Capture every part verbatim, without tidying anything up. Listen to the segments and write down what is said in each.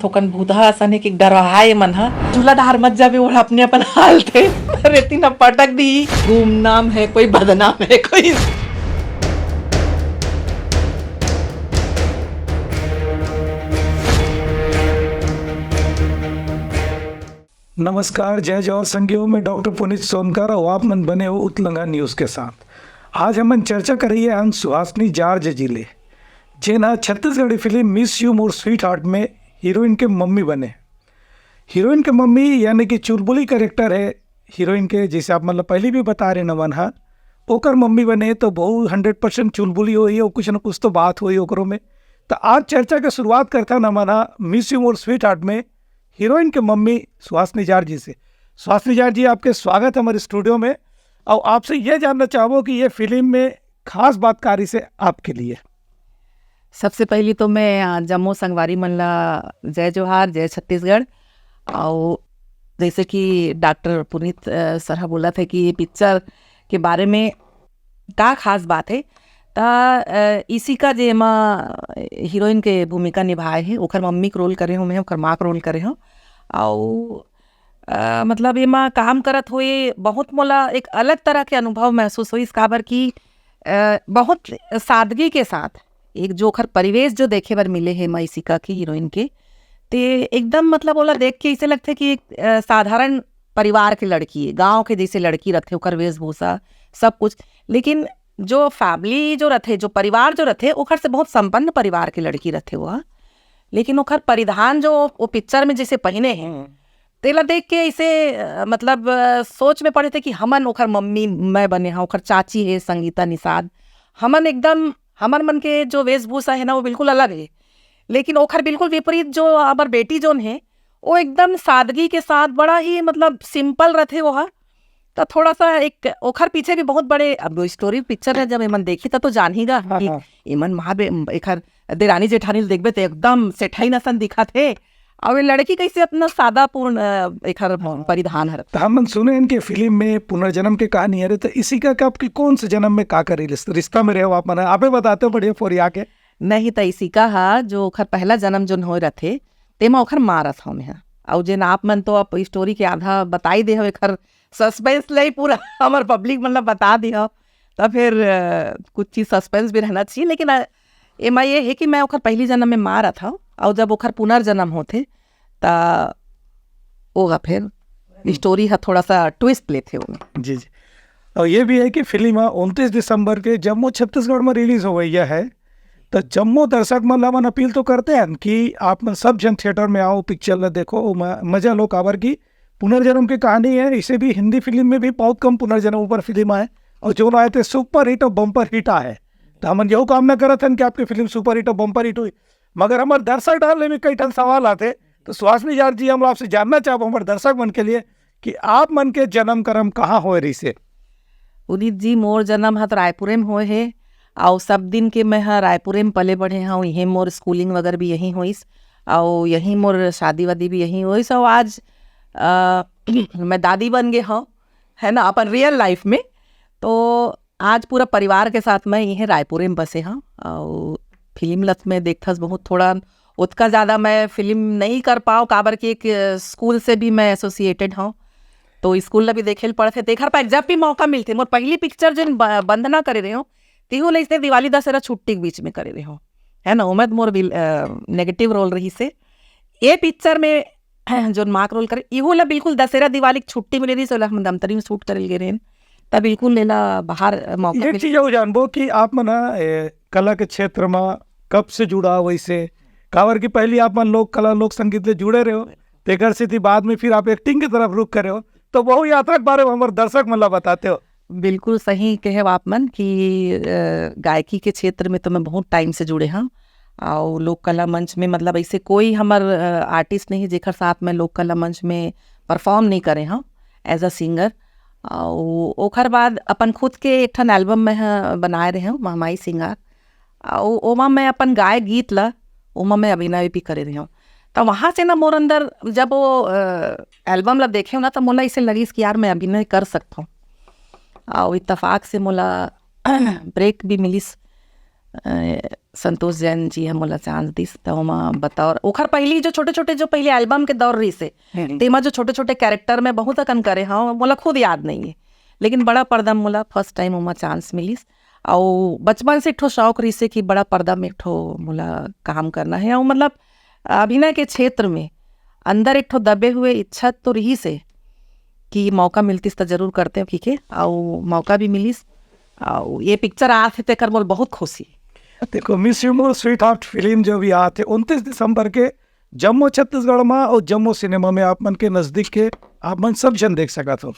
थोकन भूतहा असन हे कि डरहा ए मन ह। चूल्हा डहार मत जाबे, ओला अपने अपन हाल थे। रेती न पटक दी। गुमनाम है कोई, बदनाम है कोई। नमस्कार, जय जोहार संगियो, मैं डॉक्टर पुनीत सोनकर और आप मन बने हो उतलंगा न्यूज़ के साथ। आज हमन चर्चा करिए हन सुहासिनी जार्ज जी ले, जेन ह Chhattisgarhi film miss you more sweetheart में हीरोइन के मम्मी बने। हीरोइन के मम्मी यानी कि चुलबुली कैरेक्टर है हीरोइन के, जैसे आप मतलब पहले भी बता रहे नमन हा, ओकर मम्मी बने तो बहुत हंड्रेड परसेंट चुलबुली होई और कुछ न कुछ तो बात होई ओकरो में। तो आज चर्चा के शुरुआत करता नमन हा मिस यू मोर स्वीटहार्ट में हीरोइन के मम्मी सुहासिनी जार्ज जी से। सुहासिनी जार्ज जी, आपके स्वागत है हमारे स्टूडियो में। और आपसे ये जानना चाहबो कि ये फिल्म में खास बात का रहिसे आपके लिए। सबसे पहली तो मैं, अ, जम्मो संगवारी मन ला जय जोहार, जय छत्तीसगढ़। और जैसे कि डॉक्टर पुनीत, अ, सर हा बोलत हे कि ये पिक्चर के बारे में का खास बात है, त, अ, इशिका जेमा हीरोइन के भूमिका निभाए हे, ओखर मम्मी के रोल करे हों मैं, ओखर माँ के रोल करे हों। और, अ, मतलब एमा काम करत हुए बहुत मोला एक अलग तरह के अनुभव महसूस होइस, काबर कि, अ, बहुत सादगी के साथ एक जो ओखर परिवेश जो देखे बर मिले हे एमा इशिका के, हीरोइन के, ते एकदम मतलब ओला देख के ऐसे लगथे कि एक, अ, साधारण परिवार के लड़की है, गाँव के जैसे लड़की रथे, ओकर वेशभूषा, सब कुछ। लेकिन जो फैमिली जो रथे, जो परिवार जो रथे, ओखर से बहुत संपन्न परिवार के लड़की रथे वो। लेकिन ओखर परिधान जो वो पिक्चर में जैसे पहिने हे, हम्म। तेला देख के ऐसे, अ, मतलब, अ, सोच में पड़े थे कि हमन ओखर मम्मी मैं बने हा, ओखर चाची है संगीता निषाद। हमन एकदम, हमर मन के जो वेशभूषा है ना, वो बिल्कुल अलग है। लेकिन ओखर बिल्कुल विपरीत जो हमर बेटी जोन है, वो एकदम सादगी के साथ बड़ा ही मतलब सिंपल रथे वो हा। तो थोड़ा सा एक ओखर पीछे भी बहुत बड़े, अब स्टोरी पिक्चर है, जब एमन देखी त तो जान ही गा हाँ, कि हाँ। एमन माँ बे-, एखर देरानी जेठानी ल देखबे तो एकदम सेठाइन असन दिखत हे। और ये लड़की कैसे अपना सादा पूर्ण, अ, एखर हाँ। परिधान हर। तो हमन सुने इनके फिल्म में पुनर्जन्म के कहानी हरे, तो इशिका के आपके कौन से जन्म में का करे रिस-, रिश्ता में रहे हो आप मन? आपे बताते हो बढ़िया फोरिया के। नहीं, तो इशिका हा जो ओखर पहला जन्म जोन होए रथे, तेमा ओखर माँ रथव में हा। और जेन आप मन तो अब स्टोरी के आधा बताई दे हो, एखर सस्पेंस ले पूरा हमर पब्लिक मन ला बता दे हो, तो फिर, अ, कुछ चीज सस्पेंस भी रहना चाहिए। लेकिन, अ, एमा ये है कि मैं ओखर पहली जन्म में माँ रथव, और जब ओखर पुनर्जन्म होथे, त ओहा फिर स्टोरी हा थोड़ा सा ट्विस्ट लेथे ओमे। जी, जी। और ये भी है कि फिल्म हा उनतीस दिसंबर के जम्मो छत्तीसगढ़ में रिलीज होवइया है, तो जम्मो दर्शक मन ला मन अपील तो करते हैं कि आप मन सब झन थिएटर में आओ, पिक्चर ला देखो, म-, मजा लो, काबर की पुनर्जन्म की कहानी है। इसे भी हिंदी फिल्म में भी बहुत कम पुनर्जन्म ऊपर फिल्म आए, और जो आए थे सुपर हिट और बम्पर हिट आए, तो हमन यहू कामना करत हन कि आपकी फिल्म सुपर हिट और बम्पर हिट हुई। मगर हमर दर्शक डाल में कई ठन सवाल आते, तो सुहासिनी जार्ज जी, हम आपसे जानना चाहबो हमर दर्शक मन के लिए कि आप मन के जन्म कर्म कहाँ होए रहिसे? उदित जी, मोर जन्म ह तो रायपुरे में होए हे, अउ सब दिन के मैं ह रायपुरे में पले बढ़े हव। इहें मोर स्कूलिंग वगैरह भी यहीं होइस, अउ यहीं मोर शादी वादी भी यहीं होइस। अउ आज, अ, मैं दादी बन गे हव, है ना, अपन रियल लाइफ में। तो आज पूरा परिवार के साथ मैं इहें रायपुरे में बसे हव। अउ फिल्म लत में देखथस बहुत थोड़ा, ओतका ज़्यादा मैं फिल्म नहीं कर पाव, काबर कि एक, अ, स्कूल से भी मैं एसोसिएटेड हव, तो स्कूल ला भी देखे ल पड़थे। तेखर पाए जब भी मौका मिलथे, मोर पहली पिक्चर जेन ब-, बंदना करे रहे हव, तेहू ला इसने दिवाली दशहरा छुट्टी के बीच में करे रहे हव, है ना, ओमे तो मोर विल-, अ, नेगेटिव रोल रहिसे। ए पिक्चर में जोन माँ के रोल करे, इहू ला बिल्कुल दशहरा दिवाली के छुट्टी मिले रहिस, ओला हम दमतरी में शूट करे ल गे रहेन, त बिल्कुल एला बाहर मौका ये मिले। चीज अउ जानबो कि आप मन ह, ए, कला के क्षेत्र म कब से जुड़ाव वइसे? काबर कि पहली आप मन लोक कला, लोक संगीत ले जुड़े रहे हो, तेकर सेती बाद में फिर आप एक्टिंग के तरफ रुख करे हो, तो वहू यात्रा के बारे में हमर दर्शक मन ला बताते हो। बिल्कुल सही कहे आप मन कि, अ, गायकी के क्षेत्र में तो मैं बहुत टाइम से जुड़े हव, अउ लोक कला मंच में, मतलब, ऐसे कोई हमर, अ, आर्टिस्ट नहीं जेकर साथ मैं लोक कला मंच में परफॉर्म नहीं करे हव एज अ सिंगर। अउ ओखर बाद अपन खुद के एक ठन एल्बम में ह बनाए रहे हव, महमाई सिंगार। अउ ओमा मैं अपन गाए गीत ला, ओमा मैं अभिनय भी करे रहे हव। त वहाँ से ना मोर अंदर जब वो, अ, एल्बम ला देखे हव ना, त मोला ऐसे लगिस कि यार, मैं अभिनय कर सकत हव। अउ इत्तेफाक से मोला ब्रेक भी मिलिस। अ, संतोष जैन जी ह मोला चांस दिस, त ओमा बतौर ओखर पहिली जो छोटे-छोटे, जो पहिली एल्बम के दौर रहिस हे, हम्म। तेमा जो छोटे-छोटे कैरेक्टर में बहुत अकन करे हंव, मोला खुद याद नइ हे, लेकिन बड़ा पर्दा में मोला फर्स्ट टाइम ओमा चांस मिलिस। अउ बचपन से एक ठो शौक रहिस हे कि बड़ा पर्दा में एक ठो मोला काम करना हे। अउ मतलब अभिनय के क्षेत्र में अंदर एक ठो दबे हुए इच्छा तो रहिस हे कि मौका मिलतिस त जरूर करतेंव कहिके, अउ मौका भी मिलिस। अउ ये पिक्चर आत हे तेकर मोला बहुत खुशी। देखो, मिस यू मोर स्वीटहार्ट फिल्म जो भी आत हे उनतीस दिसंबर के जम्मो छत्तीसगढ़ मा अउ जम्मो सिनेमा में आप मन के नजदीक के आप मन सब झन देख सकत हो।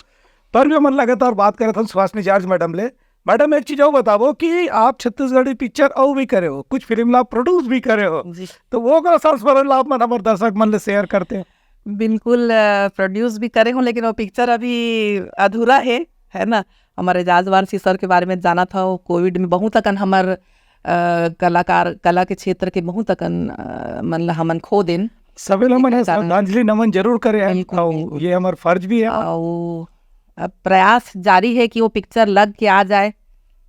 पर भी हमन लगातार बात करत हन सुहासिनी जार्ज मैडम ले। मैडम, एक चीज अउ बतावो कि आप छत्तीसगढ़ी पिक्चर अउ भी करे हो, कुछ फिल्म ला प्रोड्यूस भी करे हो, जी। तो वो ओकर संस्मरण ला आप मन हमर दर्शक मन ले शेयर करते हैं। बिल्कुल, अ, प्रोड्यूस भी करे हंव, लेकिन वो पिक्चर अभी अधूरा हे, है ना? हमर एजाज वारसी सर के बारे में जानत हव, कोविड में बहुत अकन हमर, अ, कलाकार, कला के क्षेत्र के बहुत अकन, अ, मन ला हमन खो देन। सबे ला हमन एकर कारण श्रद्धांजलि नमन जरूर करे हन, बिल्कुल, अउ बिल्कुल। ये हमर फर्ज भी है। अउ अब प्रयास जारी हे कि वो पिक्चर लग के आ जाए,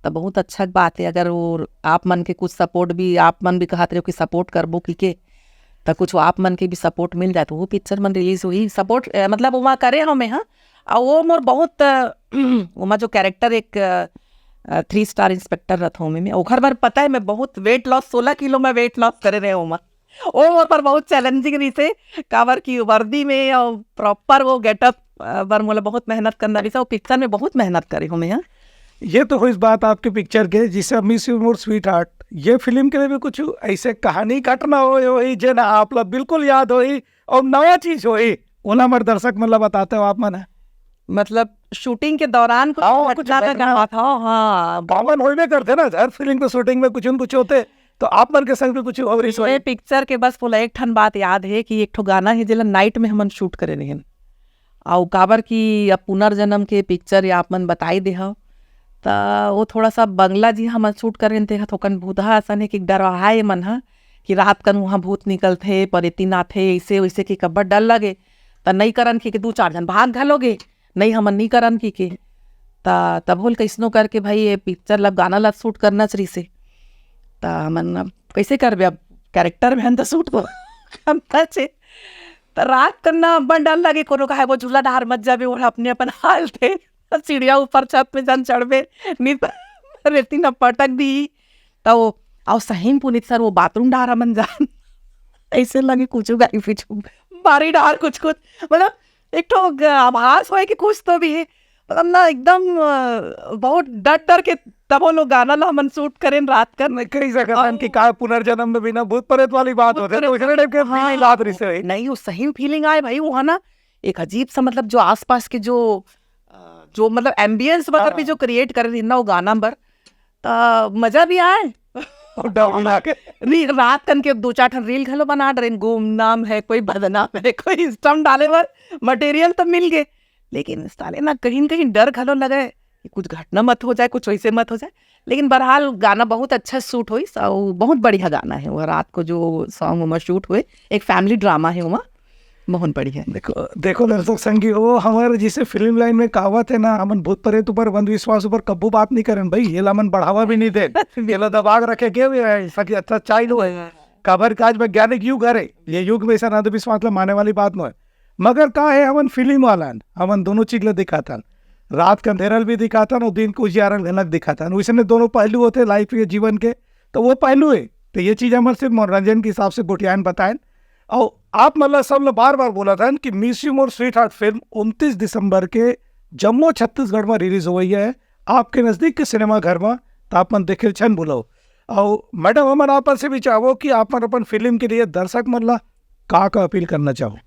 त बहुत अच्छा बात हे। अगर वो आप मन के कुछ सपोर्ट भी, आप मन भी कहत रहे हो कि सपोर्ट करबो कहिके, त कुछ आप मन के भी सपोर्ट मिल जाए, त वो पिक्चर मन रिलीज होही। सपोर्ट, अ, मतलब, ओमा करे हंव मैं, हाँ। अउ वो मोर बहुत, अ, ओमा जो कैरेक्टर एक, अ, अ, थ्री स्टार इंस्पेक्टर रथंव मैं, ओखर बर पता हे, मैं बहुत वेट लॉस, सोलह किलो मैं वेट लॉस करे रहेंव ओमा। वो मोर बर बहुत चैलेंजिंग रहिस हे, काबर कि वर्दी में अउ प्रॉपर वो गेटअप, अ, बर मोला बहुत मेहनत करना रहिस हे, अउ पिक्चर में बहुत मेहनत करे हंव मैं, हाँ। ये तो होइस बात आपके पिक्चर के, जिसे मिस यू मोर स्वीटहार्ट, ये फिल्म के लिए भी कुछ ऐसे कहानी घटना होए होही, जेन आप ला बिल्कुल याद होही अउ नवा चीज होही, ओला हमर दर्शक मन ला बताते हो आप मन ह। मतलब, शूटिंग के दौरान कुछ हाँ, कुछ घटना का घटना। कहा था, हाँ। कॉमन होइबे करथे ना, हर फिल्म के शूटिंग में कुछ न कुछ होथे, तो आप मन के संग भी कुछ हो रहिस ये होही। पिक्चर के बस मोला एक ठन बात याद हे कि एक ठो गाना हे, जेला नाइट में हमन शूट करे रहेन। अउ काबर कि अब पुनर्जन्म के पिक्चर ये आप मन बताई दे हव, त वो थोड़ा सा बंगला जी हमन शूट करे रहेन, तेहा थोकन भूतहा असन हे कि डरवाहा ये मन ह कि रात कन उहाँ भूत निकलथे, परेतिन आथे, ऐसे वैसे कि कब्बड़ डर लगे। त नई करन कहिके दू चार झन भाग घलो गे, नई हमन नई करन कहिके। त तब होल कइसनो करके भाई ये पिक्चर ला गाना ला शूट करना च रहिस हे। त हमन अब कइसे करबे, अब कैरेक्टर में हन त शूट तो करना चे। त रात कन ना अब्बड़ डर लगे, कोनो कहे वो झूला डहार मत जाबे, वो अपने अपन हाल थे। सीढ़िया ऊपर छत में जान चढ़बे, नहीं त रेती न पटक दी। त वो, अउ सही में पुनीत सर वो बाथरूम डहार हमन जान। ऐसे लगे कुछ गाड़ी पीछू, बारी डहार कुछ कुछ, मतलब एक ठो ग-, आभास होए कि कुछ तो भी हे। मतलब ना एकदम, अ, बहुत डर डर के तब वो लोग गाना ला हमन शूट करेन रात कन। मैं कही सकत हन कि अउ का पुनर्जन्म में बिना भूत प्रेत वाली बात भूत होथे, प्रेत तो उसने टाइप के हाँ। फीलिंग आत रहिस हे। नहीं, वो सही में फीलिंग आए भाई, वो है ना एक अजीब सा, मतलब जो आसपास के जो, अ, जो मतलब एम्बियंस वगैरह भी हाँ। जो क्रिएट करे रहिन ना वो गाना बर, त मजा भी आए। अउ डर लगे। री-, रात कन के दो चार ठन रील घलो बना डरेन, गुमनाम है कोई, बदनाम है कोई, स्टंप डाले बर मटेरियल तो मिल गे, लेकिन साले ना कहीं न कहीं डर घलो लगे कि कुछ घटना मत हो जाए, कुछ वैसे मत हो जाए। लेकिन बहरहाल गाना बहुत अच्छा शूट होइस, अउ बहुत बढ़िया गाना हे वो, रात को जो सॉन्ग ओमा शूट हुए, एक फैमिली ड्रामा हे ओमा, बहुत बढ़िया। देखो, देखो दर्शक संगी हो, हमर जैसे फिल्म लाइन में कहावत हे ना, हमन भूत प्रेत ऊपर अंधविश्वास ऊपर कब्बो बात नहीं करन भाई, ये ला हमन बढ़ावा भी नहीं दे, ये ला दबा के रखे के भी है, सच, अच्छा चाइल्ड हो। काबर के आज वैज्ञानिक युग हरे, ये युग में ऐसा अंधविश्वास ला माने वाली बात नोहे। मगर का हे, हमन फिल्म वाला हन, हमन दोनों चीज ला दिखाथन, रात के अंधेरा ल भी दिखाथन अउ दिन के उजियारा ल घनक दिखाथन। वैसने दोनों पहलू होथे लाइफ के, जीवन के, तो वो पहलू हे। तो ये चीज हमन सिर्फ मनोरंजन के हिसाब से गोठियान बताएन। अउ आप मन ला सब ला बार बार बोलत हन कि मिस यू मोर स्वीटहार्ट फिल्म उनतीस दिसंबर के जम्मो छत्तीसगढ़ में रिलीज होवइया हे, आपके नजदीक के सिनेमा घर में, तो आप मन देखे ल झन भूलव। अउ मैडम, हमन आप मन से भी चाहबो कि आप मन अपन फिल्म के लिए दर्शक मन ला का का अपील करना चाहो?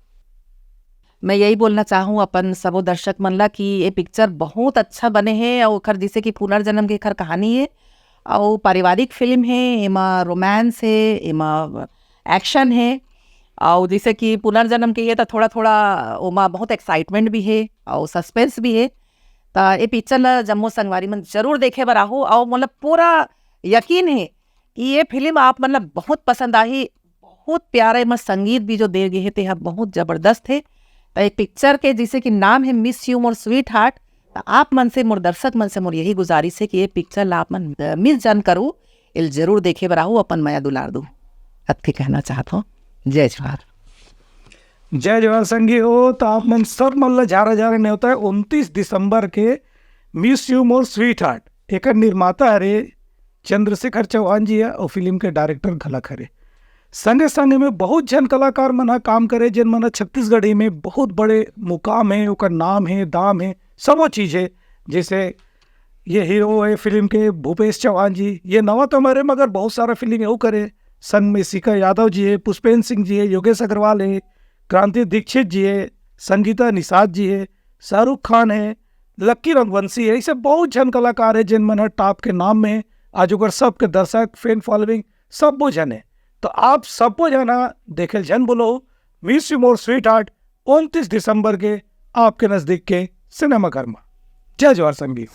मैं यही बोलना चाहूँ अपन सबो दर्शक मन ला कि ये पिक्चर बहुत अच्छा बने हे, अउ ओखर जैसे कि पुनर्जन्म के एखर कहानी हे, अउ पारिवारिक फिल्म हे, एमा रोमांस हे, एमा एक्शन हे, अउ जैसे कि पुनर्जन्म के हे त थोड़ा-थोड़ा ओमा बहुत एक्साइटमेंट भी हे अउ सस्पेंस भी हे। त ये पिक्चर ला जम्मो संगवारी मन जरूर देखे बर आहू, अउ मोला पूरा यकीन हे कि ये फिल्म आप मन ला बहुत पसंद आही। बहुत प्यारा एमा संगीत भी जो दे गे हे, तेहा बहुत जबरदस्त हे। त ये पिक्चर के जैसे कि नाम हे मिस यू मोर स्वीटहार्ट, त आप मन से, मोर दर्शक मन से मोर यही गुजारिश हे कि ये पिक्चर ला आप मन, अ, मिस जान करू। एल जरूर देखे बर आहू, अपन मया दुलार दू। अतके कहना चाहत हूँ। जय जोहार। जय जोहार संगी हो। तो आप मन सब मन ला झारा झारा नेवता है उनतीस दिसंबर के मिस यू मोर स्वीट हार्ट। एकर निर्माता हरे चंद्रशेखर चौहान जी है और फिल्म के डायरेक्टर घलक हरे। संगे संगे में बहुत झन कलाकार मन ह काम करे, जेन मन ह छत्तीसगढ़ी में बहुत बड़े मुकाम है, ओकर नाम है, दाम है, सबो चीज है। जैसे ये हीरो है फिल्म के भूपेश चौहान जी, ये नवा तो हमारे मगर बहुत सारा फिल्म यहू करे। संग में शिखर यादव जी है, पुष्पेंद्र सिंह जी है, योगेश अग्रवाल है, क्रांति दीक्षित जी है, संगीता निषाद जी है, शाहरुख खान है, लक्की रघुवंशी है, ऐसे बहुत झन कलाकार है जिन मन ह टॉप के नाम में आज ओकर सबके दर्शक, फैन फॉलोइंग सबो झन है। तो आप सबो झन ह देखे ल झन भूलो मिस यू मोर स्वीट हार्ट उनतीस दिसंबर के आपके नजदीक के सिनेमाघर में। जय जोहार संगी।